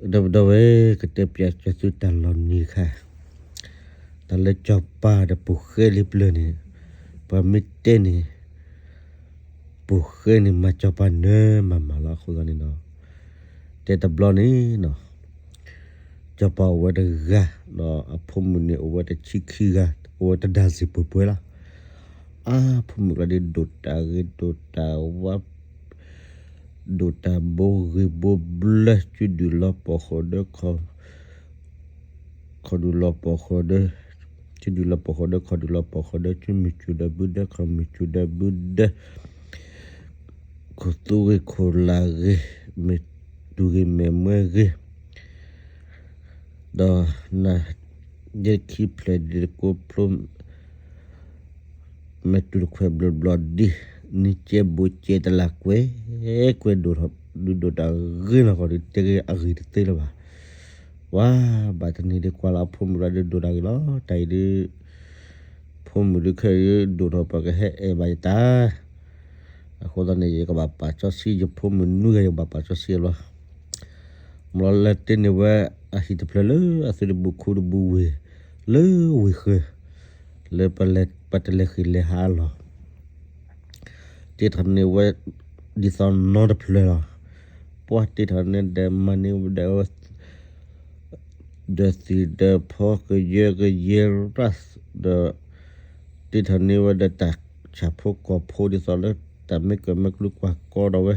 ဒီပုၢ်ဒီဝဲၢ် ကတဲပၠးကၠီၤသုတၢ်လီၤနံၤခါ, တၢ်လၢစီၤပၤဒီးပိာ်ဃဲလံပျၢၤန့ၣ်, ပှၤမ့ၢ်တဲန့ၣ်, ပိာ်ဃဲန့ၣ်မၤစီၤပၤနၢၤမၤမၤလီၤ. အဃိသတးန့ၣ်ဒီး, တဲတဘျီန့ၣ်နီၤ, စီၤပၤအိၣ်ဝဲတဂၤ, ဒီးအဖိမုၣ်န့ၣ်အိၣ်ဝဲတဆံခံဂၤ, အိၣ်ဝဲတဒါစ့ၢ်ပှဲၤပှဲၤလီၤ. အါ ဖိမုၣ်ကျါဒ်ဒိၣ်တၢ်ဂ့ၤဒိၣ်တၢ်ဝါ ဒိၣ်တၢ်ဘိဂ့ၤဘိဘျၢ စုဒုၣ်လီၤပီၢ်ဃိဒီး ခီၣ်ဒုၣ်လီၤပီၢ်ဃိဒီး, စုဒုၣ်လီၤပီၢ်ဃိဒီး ခီၣ်ဒုၣ်လီၤပီၢ်ဃိဒီး စုမုၢ်စူၤဒီးဘုဒီး ခီၣ်မုၢ်စူၤဒီးဘုဒီး, ခိၣ်သူဂ့ၤခိၣ်လၢ်ဂ့ၤ, မဲာ်တူၤဂ့ၤမဲာ်မွဲဂ့ၤ, ဒီးနၤ ယဲၢ်ခံဖျၢၣ်ဒ်တကိးဖျိ မဲာ်တူၤတခွဲးဘျီဘျီဒ်, နံၤကဲဘိကဲတလးကွဲ, ကွဲဒိၣ်ထီၣ် ဒုးဒိၣ်တၢ်ဂ့ၤလီၤ. ကီဒုးတဲဂ့ၤအဂ့ၤတသ့လၢၤဘၣ်. ဝါ ဘၣ်တနံၤဒ်ကွၢ်လီၤအဖိမုၣ်လီၤဒုးဒိၣ်တၢ်ဂ့ၤလီၤ. တၢ်အံၤဒ် ဖိမုၣ်ဒုးခဲအံၤဒိၣ်ထီၣ်ပှၤကဟဲအဲၣ်ဘၣ်ယတၢ်, အဃိသတးန့ၣ် ယကဘၣ်ပာ်စီဆှံယဖိမုၣ်နွံဂၤ ယကဘၣ်ပာ်စီဆှံအဘျီ မ့ၢ်လီၤလၢတ့န့ၢ်ဝဲအဟံၣ်တဖျၢၣ်လၢအသုတဘူးခူတဘူးဝ့ၢ် လၢဝ့ၢ်ဃၢၤ လၢပတလဲၤဃံၤလဲၤဟးအလီၢ် တ့ထီၣ်န့ၢ်ဝဲ ဒ်သိးနီတဖျၢၣ်လီၤ. ပှၤတ့ထီၣ်န့ၢ်ဒီးမၤန့ၢ်ဝဲဒီး ဒီးသံၣ်ဒီးဖီကယၢကယဲရၣ် ဒီး တ့ထီၣ်န့ၢ်ဝဲဒီးတၢ်ဆၣ်ဖိကီၢ်ဖိ ဒ်သိးလၢတၢ်မ့ၢ်ကၢၢ်မ့ၢ်ကျူကွၢ်ကီဒီးဝဲ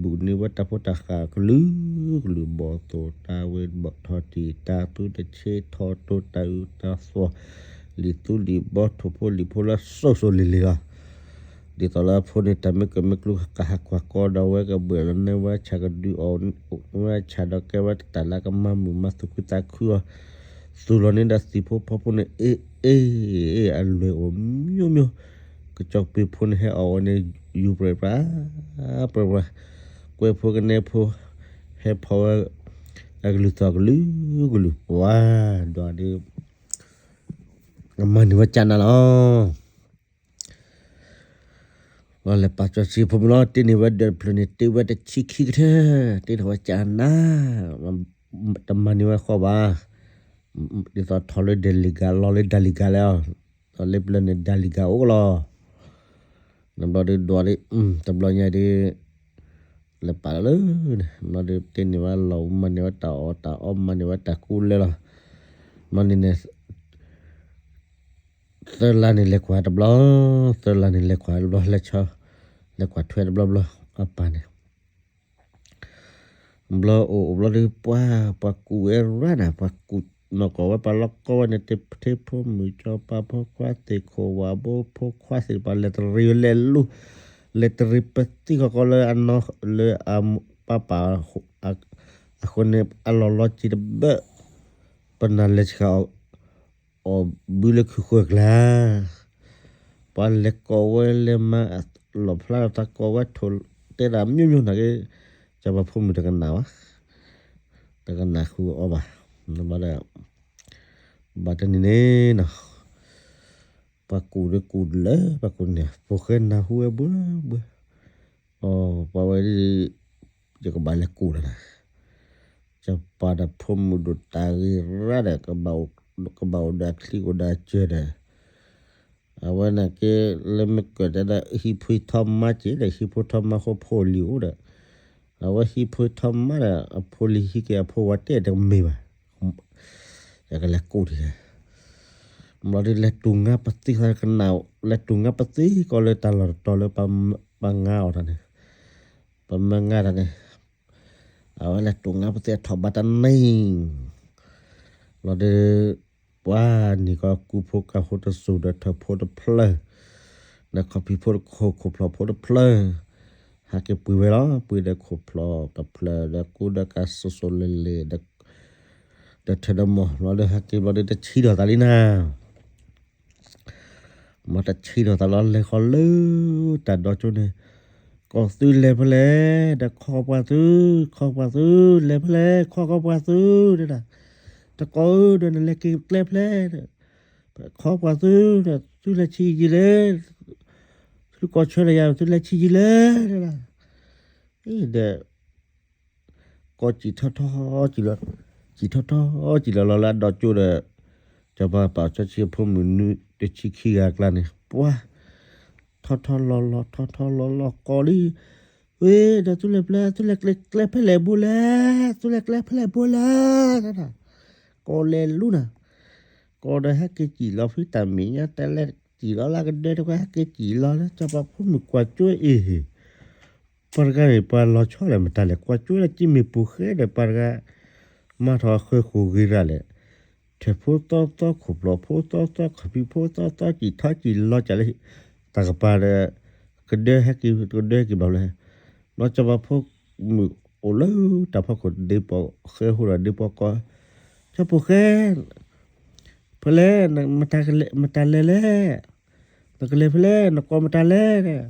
ဘူးန့ၢ်ဝဲတၢ်ဖိတၢ်ဃၢ်ကလုာ်ကလုာ် ဘီၣ်သိၣ်တၢ်ဝ့ၤ ဘီၣ်ထီၣ်တံၢ်တၢ်သူတဆ့ ထီၣ်တိတၢ်အုးတၢ်သီၣ် လံာ်သူလံာ်ဘီ ထိၣ်ဖိလံာ်ဖိလၢစိၤစိၤလ့ၤလ့ၤလီၤ. ဒ်သိးလၢအဖိန့ၣ် တၢ်မ့ၢ်ကၢၢ်မ့ၢ်ကျူကဟးကွၢ်ကီဒီးဝဲ ကဘှဲၣ်လီၤန့ၢ်ဝဲဆၣ်ကဒုးအီၣ် ဝဲဆၣ်ဒီးကဲဝဲတၢ်လၢကမၤမုာ်မၤသူၣ်ခုသးခုအီၤ သူၣ်လီၤန့ၢ်ဒီးသံၣ်ဖိဖီဖိန့ၣ် အ့ၣ်အ့ၣ် အလွဲၢ်အိၣ်မျိုးမျိုး ကစီၤပ့ၤဖိန့ၣ်ဟဲအီၣ်ဝဲန့ၣ် ယူၤပြဲးပြး ပြဲးပြး ကွဲဖိကနဲဖိ ဟဲဖီဝဲ အကလုၢ်သီၣ်ကလုာ်ကလုာ် ပှၤဒီးဒ် အမၤန့ၢ်ဝဲကၢ်နၤလီၤ. လီၤလဲၤပာ်စီဆှံဖိမုၣ်လီၤ တ့န့ၢ်ဝဲဒီးတဖျၢၣ်န့ၣ် တ့ဝဲတဆံခံကထၢၣ် တ့ထီၣ်ဝဲကၢ်နၤ တမၤန့ၢ်ဝဲဃီဘၣ်. ဒ်သိးထီၣ်လၢဒဲလံၤဂၤ လီၤလၢဒဲလံၤဂၤလဲၣ်, ဒီးလၢပျၢၤန့ၣ် ဒဲလံၤဂၤအိၣ်လီၤ. နဘျီဒုးဒွးလံ တဘျီညါဒုး လဲၤပာ်လီၤလၢ ဘျီဒုးတ့န့ၢ်ဝဲလီၤ မၤန့ၢ်ဝဲတၢ်အီၣ်တၢ်အီ မၤန့ၢ်ဝဲတၢ်ကူလဲလီၤ. ဘျီန့ၣ်န့ၣ် သၢလါန့ၣ်လဲၤကွၢ်တဘျီ, သၢလါန့ၣ်လဲၤကွၢ်တဘျီ လဲၤဆီ, လဲၤကွၢ်ထွဲတဘျီဘျီ အပၢ်န့ၣ် ဘျီအိၣ်အိၣ်ဘျီဒုး ပှၤ ပှၤကူၣ်ဝဲရၣ်နၤ ပှၤကူၣ်နီၢ်ကီၢ်ဝဲ ပှၤလီၢ်ကီၢ်ဝဲန့ၣ် တ့ထ့ဖိမုၣ် စီၤပၤဖိခွါ သ့ၣ်ခိၣ်ဝၣ်ဘိဖိခွါသ့ၣ်တဖၣ် လဲၤတရံးလဲၤလူၤ လဲၤတရံးပသံၣ်ခီခီလၢအနီၢ် လၢအပၢ်ပၢ် အဃိန့ၣ် အလီၢ်လီၤစ့တဘၢၣ် ပနၢ်လဲၤဆှးအီၣ် အီၣ်ဘုလၢခုဃၢၤကျါ, ပှၤလဲၤကိးဝဲလဲၤမၤလီၣ်ဖျါလီၤသးကိးဝဲထိၣ် တဲဒၣ်မျိုးမျိုးနာ်က့, စီၤပၤဖိမုၣ်တကနၣ်ဘၣ်, တကနၣ်ဃုာ်အီၤဘၣ်, ဘၣ်ဒီး ဘၣ်တနံၤန့ၣ်နီၤ, ပှၤကူၣ်ဒီးကူၣ်လၢ ပှၤကူၣ်န့ၣ် ဖိၣ်ဃဲနၢ်ဟူဝဲဘှၢဘှၢ, အိ ပှၤဝဲဒ် ယကဘၣ်လဲၤကူၣ်လီၤနၤ, စီၤပၤဒီးဖိမုၣ်ဒိၣ်တၢ်ဂ့ၤရၣ်ဒီး ကဘၣ်အိၣ်ဒီးအချံအိၣ်ဒီးအစၢၤဒီး, အဝဲနာ်က့ လၢမ့ၢ်ကၢၢ်တဲဒၣ် ဟံးဖိထီမါက့ၤဒီး ဟံးဖိထီမါဃိဖိလံၤအိၣ်ဒီး, အဝဲဟံးဖိထီမါဒီး အဖိလံၤဟံးက့ၤအဖိဝၤတဲတမ့ၢ်ဘၣ်, ယကလဲၤကူၣ်တဂ့ၤ, ဘျီဒ်လဲၤတူၢ်ငါပသံၣ်သးကနၣ်, လဲၤတူၢ်ငါပသံၣ်ကီးလၢတၢ်လီၢ်တတီၤလၢပမၤအီၣ်တၢ်န့ၣ်, ပမၤငါတၢ်န့ၣ်, အဝဲလဲၤတူၢ်ငါပသံၣ်အထီၣ်ဘးတန့ၢ်, လီၤဒီး ပှၤနံၤကီၢ်ကူဖိကၤဖိတစိၤဒီးထၢၣ်ဖိတဖျၢၣ်, ဒီးခီၣ်ဖံးဖိတခိၣ် ခိၣ်ဖျီၣ်ဖိတဖျၢၣ်, ဟးက့ၤပှ့ၤဝဲလီၤ, ပှ့ၤဒီးခိၣ်ဖျီၣ်တဖျၢၣ် ဒီးကူဒီးကၤစိၤစိၤလ့ၤလ့ၤ, ဒီးထၢၣ်ဒီးမီၢ် လီၤဒီးဟးက့ၤဘျီဒီးတဆံးထီၣ်သးလံနၤ မ့ၢ်တဆံးထီၣ်သးလီၤ လဲၤဃီၤလၢတၢ်ဒီကၠိန့ၣ်, ကိးသုလဲၤဖဲလဲၣ်, ဒီးခီပှၤသု, ခီပှၤသု, လဲၤဖဲလဲၣ်, ခီခီပှၤသု, တဲဒၣ်, တကိးဧၢ, ဒီးနလဲၤက့ၤကျဲဖဲလဲၣ်, ခီပှၤသု, ဒီးသုလဲၤဆံးယံာ်လဲၣ်, သုကိးဆၢလၢယၤ သုလဲၤဆံးယံာ်လဲၣ်, တဲဒၣ်, ဒီး ကိး ကီၢ်စံၣ်ထီၣ်ထီၣ်ကံၣ်လီၤ, စံၣ်ထီၣ်ထီၣ်ကံၣ်လီၤလီၤလၢအဒီကၠိဒီး စီၤပၤပာ်စီဆှံအဖိမုၣ်နွံတဆံခံဂၤအကျါန့ၣ် ပှၤ ထီၣ်ထီၣ်လီၤလီၤ ထီၣ်ထီၣ်လီၤလီၤ ကီၢ်လံ, ဝ့ၢ်ဒီးသူလဲၤပျဲ သူလဲၤကျဲကျဲဖဲလဲၣ်ဘိလဲၣ်, သူလဲၤကျဲဖဲလဲၣ်ဘိလဲၣ်, ကီၢ်လဲၤလူၤနၤ, ကီၢ်ဒီးဟဲက့ၤစံၣ်လီၤဖုတၢ်မဲာ်ညါ တၢ်လဲၤစံၣ်လီၤလၢကဒၢတခွဲဟဲက့ၤစံၣ်လီၤလၢ စီၤပၤဖိမုၣ်ကွၢ်ကၠိအ့ၣ် ပှၤတဂၤန့ၣ် ပှၤလီၤဆီလဲၣ် မတၤလဲၣ် ကွၢ်ကၠိလၢကံမ့ၢ်ပူၤဃဲဒီး ပှၤတဂၤ မၤထီၣ်အဃၢၤဃိၣ်ဂ့ၤရၤလဲၣ်, ထဲၣ်ဖိသီသီ ခိၣ်ဖျီၣ်ဖိသီသီ ခီၣ်ဖံးဖိသီသီ စံၣ်ထီၣ်စံၣ်လီၤကၢ်လၢ တၢ်ကပၤဒီး ကဒၢဟဲက့ၤ ကဒၢဟဲက့ၤဘၣ်လၢ ဘျီစီၤပၤဖိမုၣ်အိၣ်လၢတၢ်ဖီခိၣ်ဒ့ပီၢ်ဃဲ ဟိဒီးဒ့ပီၢ်ကီ, ကၠီဖိၣ်ဃဲ ဖဲလဲၣ် မတၤလဲၤလဲၣ်, နကလဲၤဖဲလဲၣ် နကိးမတၤလဲၣ်,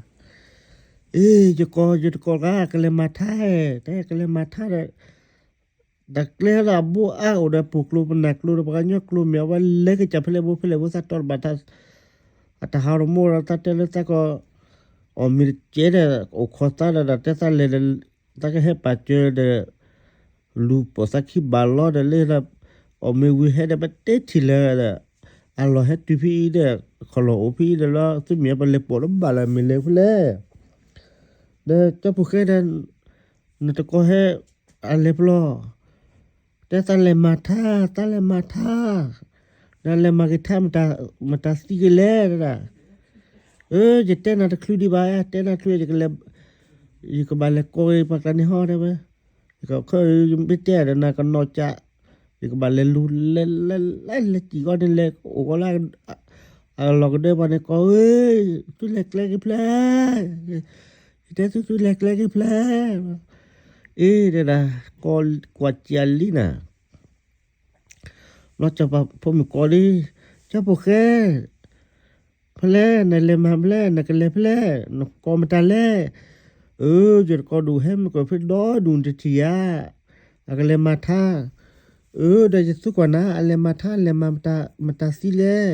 အ့ ယကိး ယတကိးဂၤ ကလဲၤမၤထါ, တဲကလဲၤမၤထါဒီး တၢ်ကျဲဒီးအဘိအါအိၣ်ဒီး ပူၤကျိပနၢ်ကျိဒီး ပှၤကညီကျိမ့ၢ်အဝဲလဲၤကစၢ်ဖဲလဲၣ်ဘိဖဲလဲၣ်ဘိ သးတီတဘၣ် အတၢ်ဟးဒီးမိၢ်ဒီး သးတဲလၢသးကီး အီၣ်မ့ၤတကဲဒီး အိၣ်ခိးသးဒီး တဲသးလဲၤဒီး သးကဟဲပာ်စၢၤဒီး လူၤပိာ်သးခံဘၣ်လီၤဒီး လၢဒီး အီၣ်မ့ၤဝံၤဟဲဒီး ပတဲထံၣ်လၢၤဒီး အလီၢ်ဟဲတုၤဖဲအံၤဒီး ခီၣ်လီၢ်အိၣ်ဖဲအံၤဒီးလီၤ သုမ့ၢ်ပလဲၤပိာ်လၢဘၣ်လၢမ့ၢ်လဲၤဖဲလဲၣ်, ဒီးကၠီဖိၣ်ဃဲဒီး နတကိးဟဲ အလဲၤပျီ တဲသးလဲၤမၤထါ သးလဲၤမၤထါ, ဒီးလဲၤမၤက့ၤထါ မတၤသံကလဲၣ်ဒၣ်, အၢ ယတဲနၤတချုးဒံးဘၣ် တဲနၤတချုး ယကလဲၤ ယကဘၣ်လဲၤကိးပှၤကျါန့ၣ်ဟီတဲဝဲ, ယကခၢ ယမ့ၢ်တဲဒီးနၤကနီၢ်ကၠး, ယကဘၣ်လဲၤလူၤ လဲၤ လဲၤ လဲၤ လဲၤစံၣ်ဂီၢ်န့ၣ် လဲၤအိၣ်ဂီၢ်လၢ အလီၢ်ကဒၢပှၤန့ၣ် ကိးဧၢ, သုလဲၤကျဲက့ၤဖျဲၣ်, ယတဲသုသုလဲၤကျဲက့ၤဖျဲၣ်, အ့ဒၣ် ကိးကွၢ်ကၠးလံနၤ, ဘျီစီၤပၤဖိမုၣ်ကိးလံ, ကၠီဖိၣ်ဃဲ ဖဲလဲၣ် နလဲၤမၤဖဲလဲၣ် နကလဲၤဖဲလဲၣ် နကိးမတၤလဲၣ်, အၢ ယတကိးဒူၣ်ဟဲမ့ၢ်ကွၢ်ဖဲဒီဒူၣ်နတထံၣ်ဧါ, အကလဲၤမၤထါ, အၢ ဒီးယသူကွၢ်နၤ အလဲၤမၤထါ လဲၤမၤမတၤသံလဲၣ်,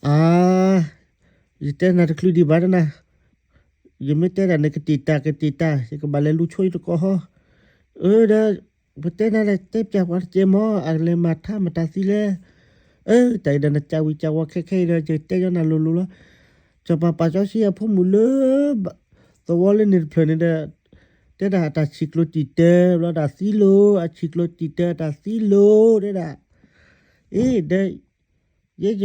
အါ ယတဲနၤတချုးဒံးဘၣ်တနၤ, ယမ့ၢ်တဲဒၣ်န့ၣ် ကတံာ်တာ် ကတံာ်တာ် ယကဘၣ်လဲၤလူၤဆိယတကိးဟီ, အၢ ဒီး ပတဲနၤဒီး တဲပၠးပှၤတကဲမီၤ အလဲၤမၤထါမတၤသံလဲၣ်, အၢ တၢ်အံၤဒီးနကးဝံၤကးဝီခဲခဲအံၤဒီး ယတဲယီနၤလိၤလိၤလီၤ, စီၤပၤပာ်စီဆှံအဖိမုၣ်လၢ သဝီလၢန့ၣ်တဖျၢၣ်န့ၣ်ဒီး တဲဒၣ်အတၢ်ဆံးကျိၤတံာ်တၢၤ ဘျီတၢ်သံလိၤ အဆံးကျိၤတံာ်တၢၤ တၢ်သံလိၤ တဲဒၣ်, အ့ ဒီး ယဲယ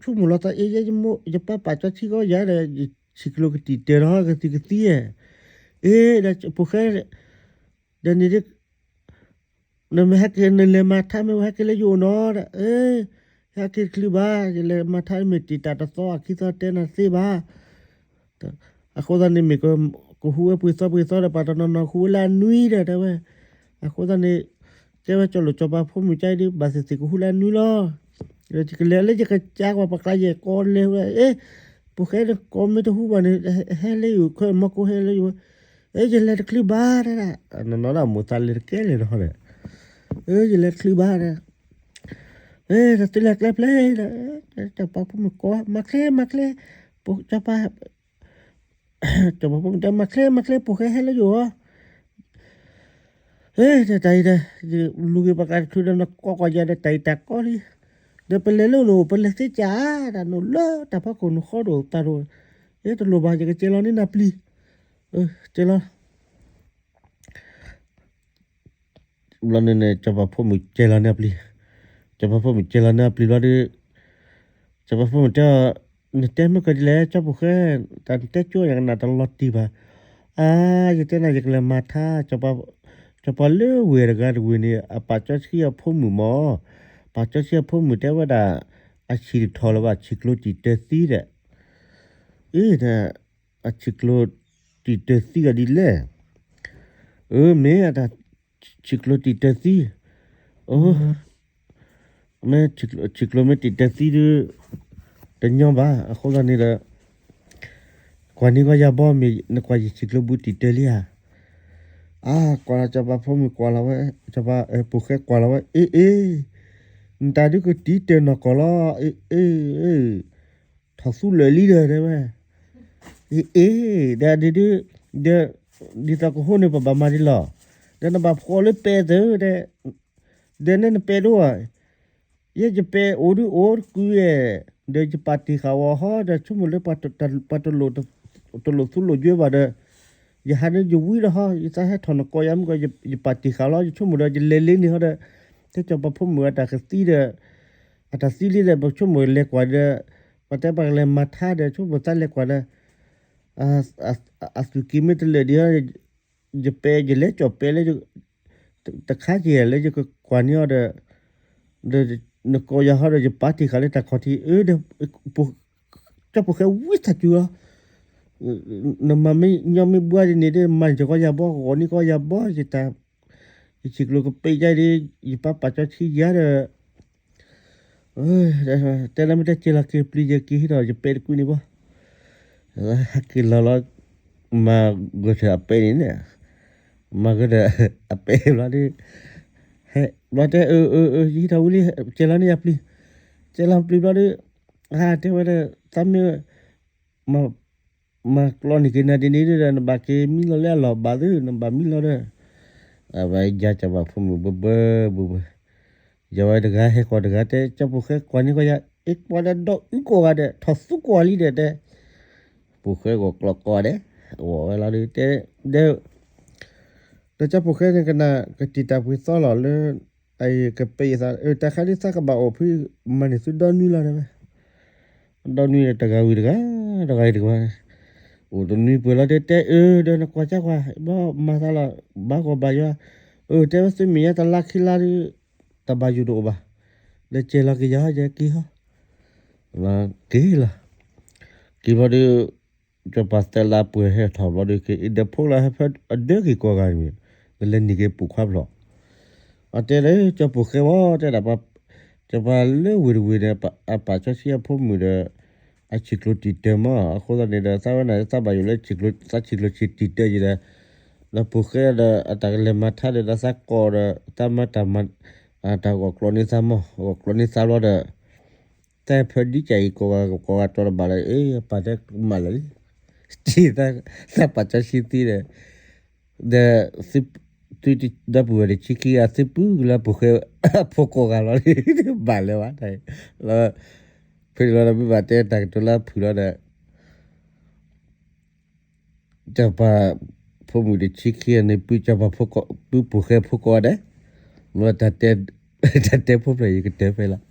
ဆိကမိၣ်လီၤသီ အ့ ယဲယမိၢ် ယပၢ်ပာ်စီဆှံကီးယၤဒီး ယဆံးကျိၤကတံာ်တၢၤဒီး ကသံၣ်ကသံဧါ, အ့ ဒီးဖိၣ်ဃဲ ဒီးန့ၣ် နမ့ၢ်ဟဲက့ၤ နလဲၤမၤထါမ့ၢ်ဝဲဟဲက့ၤလၢယအိၣ်နီၤဒီး အ့ ဟဲက့ၤတချုးဘၣ် ယလဲၤမၤထါမ့ၢ်တံာ်တာ်တသီအခံသီတဲနၤသ့ဘၣ် အဃိသတးန့ၣ်မ့ၢ်ကဟူးဝဲပှ့ၤသီပှ့ၤသီဒီး ပှၤတနီၤနီၤဟူးဝဲလၢအနွံဒီးတဲဝဲ, အဃိသတးန့ၣ် ကဲဝဲကၠီလိာ်စီၤပၤဖိမုၣ်ကါအံၤဒ် ဘၣ်သ့ၣ်သ့ၣ်ကဟူးလၢအနွံလီၤ. ယကလဲၤလၢယကစၢ်ကွၢ်ပှၤကျါယဲၢ်ကိးလဲၤဝဲ အ့ ဖိၣ်ဃဲကိးမ့ၢ်တဟူးဘၣ်န့ၣ် ဟဲလၢယအိၣ် ခၢမီၢ်ကိးဟဲလၢယအိၣ်ဝဲ အ့ ယလဲၤတချုးဘၣ်တဲဒၣ် နီၢ်နီၢ်ဒၣ်မိၢ်သးလဲၤတကဲလဲၣ်ဒီးဟီဒီး အ့ ယလဲၤတချုးဘၣ်တဲ အ့ တၢ်သုလဲၤကျဲဖျဲၣ်ဒီး စီၤပၤဖိမုၣ်ကိး မၤချ့ မၤချ့ စီၤပၤ စီၤပၤဖိမုၣ်တဲ မၤချ့ မၤချ့ ဖိၣ်ဃဲဟဲလၢယအိၣ်ဧါ, အ့ တၢ်အံၤဒီး လူၤက့ၤပှၤကျါတချုးဒီး နကိးကွၢ်ယၤဒီး တၢ်အံၤတၢ်ကီလံ, ဒီးပလဲၤလၢနအိၣ် ပလဲၤသ့ကၠးဧါ, တၢ်နအိၣ်လၢတၢ်ဖီခိၣ်နဃီတအိၣ်သးတအိၣ်, အ့ တလိၣ်ဘၣ် ယကစဲးလီၤန့ၢ်နၤပျံၤ, ကဲလီၤ ဘျီန့ၣ်န့ၣ် စီၤပၤဖိမုၣ်ကဲလီၤန့ၢ်အပျံၤ, စီၤပၤဖိမုၣ်ကဲလီၤန့ၢ်အပျံၤဘျီဒီး စီၤပၤဖိမုၣ်တဲအီၤ, နတဲမ့ၢ်ကဒ်လဲၣ် ကၠီဖိၣ်ဃဲ, တၢ်နတဲကၠိယကနၣ်တလီၤတံၢ်ဘၣ်. အါ, ယတဲနၤ ယကလဲၤမၤထါ, စီၤပၤလၢဝ့ၢ်တဂၤတဝ့ၢ်န့ၣ် အပာ်စီဆှံအဖိမုၣ်မၢ်, ပာ်စီဆှံအဖိမုၣ်တဲဝဲဒၣ်, အဆံးတထီၣ်လၢၤဘၣ် ဆံးကျိၤတံာ်တၢၤသံဒီး, အ့ အဆံးကျိၤတံာ်တၢၤသံဂၤဒ်လဲၣ်. အၢ မ့ၢ်အတၢ်ဆံးကျိၤတံာ်တၢၤသံ, အိ, မ့ၢ်ဆံးကျိၤမ့ၢ်တံာ်တၢၤသံဒုး တညီဘၣ်. အဃိသတးန့ၣ်ဒီး ကွၢ်န့ၢ်ကီယၤဘီမ့ၢ် နကွၢ်ယဆံးကျိၤဘူးတံာ်တၢၤလံဧါ. အါ, ကွၢ်လီၤ စီၤပၤဖိမုၣ်ကွၢ်လီၤဝဲ, စီၤပၤဖိၣ်ဃဲကွၢ်လီၤဝဲ, အ့ အ့ နတၢ်ဒုးကတံာ်တၢၤနီၢ်ကီၢ်လီၤ. အ့ အ့ အ့ ထီၣ်သူလၢာ်လံဒီး တဲဝဲ, အ့ အ့ ဒီးဒုး ဒီး ဒ်သိးကဟိန့ၣ် ပဘၣ်မၤဒ်လဲၣ်. ဒီးနဘၣ်ဖှီၣ်လၢပဲသုဒီး, ဒီးနဲနပဲဒိၣ်ဧါ, ယဲယပဲအိၣ်ဒုးအိၣ်တကုၤယဲၢ်, ဒီးယပာ်တ့ၢ်ဃာ်ဝဲဟီဒီး ဆိကမိၣ်လၢ ပှၤတလိၣ်သူလိၣ်ယွဲဘၣ်ဒီး, ယဟးန့ၣ်ယဝံလီၤဟီ, ယသးဟဲထီၣ်နကိးယၤမ့ၢ်ကီး ယပာ်တ့ၢ်ဃာ်လီၤ, ယဆိကမိၣ်ဒီး ယလဲၤလ့န့ၣ်ဟီဒီး, တဲကၠီၤပၤဖိမုၣ်အတၢ်ကသံဒီး, အတၢ်သံလံဒီး ပဆိကမိၣ်လဲၤကွၢ်ဒီး, ပှၤတဲပှၤကလဲၤမၤထါဒီး ဆိကမိၣ်သးလဲၤကွၢ်ဒီး, အသုးက့ၤမ့ၢ်တလၢာ်ဒံးဟီ, ယပဲယလဲၤကၠီၣ်ပဲလၢ တခါက့ၤလၢယကကွၢ်န့ၢ်အီၤဒီး, ဒီးနကိးယၤဟီဒီး ယပာ်တ့ၢ်ဃာ်လၢတၢ်ခီၣ်ထံး, ကၠီဖိၣ်ဃဲဝံသးစူၤလီၤ, နမၤမ့ၢ်ညီမ့ၢ်ဘှါဒ်န့ၣ်ဒီး မၤန့ၢ်ကီးယၤဘီ ဂီၤန့ၢ်ကီးယၤဘီ ယတၢ်, ယဆံးကျိၤကပဲာ်ယါဒီး ယပာ်ပာ်ကၠီဆံယါဒီး, တဲလၢမ့ၢ်တဲက့ၤလီၤက့ၤပျံၤယက့ၤဟံးဒီး ယပဲတကွံန့ၣ်ဘီ, ဟဲက့ၤလီၤလီၤ, မၤဂဲၤထၢၣ်အပဲန့ၣ်န့ၣ်, မၤဂဲၤထၢၣ်အပဲဘျီဒီး, ဟဲဘျီတဲ အၢ အၢ အၢ ယဟံးထီၣ်ဝံၤလံ ကဲလီၤန့ၢ်ယပျံၤ, ကဲလီၤပျံၤဘျီဒီး, ဟးတဲဝဲဒီး သးမ့ၢ် မၤကျီန့ၢ်က့ၤနၤဒ်န့ၣ်ဒီး နဘၣ်က့ၤမံလီၤလၢအလီၢ်ဘၣ်သု နဘၣ်မံလီၤဒီး, အဝဲယါကၠီၤပၤဖိမုၣ်ဘၢဘၢဘၢဘၢ, ယဝဲတဂၤဟဲဃီၤတဂၤတဲ ကၠီဖိၣ်ဃဲကွၢ်န့ၢ်ကီးယၤ အ့ၣ်ကွၢ်ဒီးဒီးအုၣ်ကိးဂၤဒီး ထီၣ်သူကိးဂၤလံဒီးတဲ, ဖိၣ်ဃဲဂီၤကျီကိးဂၤဒီး, အဝဲလီၤဒီးတဲ, ဒီး ဒီးကၠီဖိၣ်ဃဲန့ၣ်ကနၣ် ကတံာ်တာ်ပှ့ၤသီလီၤလၢ, အကပဲယသး တၢ်ခါဒ်သးကဘၣ်အိၣ်ဖု မၤန့ၢ်သုဒီနွံလီၤတဲဝဲ, ဒီနွံဒီးတဂၤဝံၤတဂၤ, တဂၤဝံၤတဂၤ, အိၣ်တနွံပှဲၤလီၤတဲတဲအၢ ဒီးနကွၢ်ကၢ်ကွၢ် ဘၣ်မၤသးလီၤ ဘၣ်ဂီၤဘၣ်ယွၤ, အၢ တဲဝဲသုမ့ၢ်ညါတလါခံလါဒီး, တၢ်ဘၣ်ယိၣ်တအိၣ်ဘၣ်, ဒီးကဲလီၤက့ၤယၤဟီ ယက့ၤဟီ, က့ၤလီၤ, က့ၤဘျီဒီး ကၠီၤပၤသဲလါပှဲၤဟဲထီၣ်ဘျီဒီး က့ၤအံၤဒီးဖိလၢဟဲဖဲအဒၢက့ၤကိးဂၤန့ၣ်, ကလဲၤနံၤက့ၤပိာ်ခွါဖျိး, အတဲလၢကၠီၤဖိၣ်ဃဲဝဲတဲဒၣ်, ကၠီၤပၤလၢဝ့ၢ်တဝ့ၢ်န့ၣ် အပာ်စီဆှံအဖိမုၣ်ဒီး, အဆံးကျိၤတံာ်တၢၢ်မး အဃိသတးန့ၣ်ဒီး သးဝဲန့ၣ်သးဘၣ်ယိၣ်လၢ သးဆံးကျိၤဆံးတံာ်တၢၢ်ယံၤဒီး, ဒီးဖိၣ်ဃဲဒီး အတၢ်ကလဲၤမၤထါဒီး ဒီးသးကိးဒီး သးမၤတၢ်မၤ, တၢ်ဂီၤကျိးန့ၢ်သးမး ဂီၤကျိးန့ၢ်သးဘျီဒီး တၢ်ဖၢဒံကၢ်အံၤ ကိးဂၤကိးဂၤတီၤတဘၣ်လၢ အ့ ပာ်တဲမၤလၢာ်လံ, တံၢ်သးပာ်စီဆှံသံဒီး, ဒီး, သု, ဒီပုၢ်ဝဲၢ်တဆံခံဂၤ သုပုၢ်ကလၢဖိၣ်ဃဲ, ဖိကိးဂၤလီၤ, ဘၣ်လၢၤဘၣ်, လီၤ, ဖဲန့ၣ်လီၤဒီး မ့ၢ်ဘၣ်တဲတၢ်ကတိၤလၢအဖုၣ်လီၤဒီး ကၠီၤပၤဖိမုၣ်တဆံခံဂၤန့ၣ် ပုၢ်ကၠီၤပၤ, ပုၢ်ဖိၣ်ဃဲဖိကိးဂၤဒဲး, မ့ၢ်, တၢ်တဲဖိဖျၢၣ်ယကတၢၢ်ဖဲလီၤ,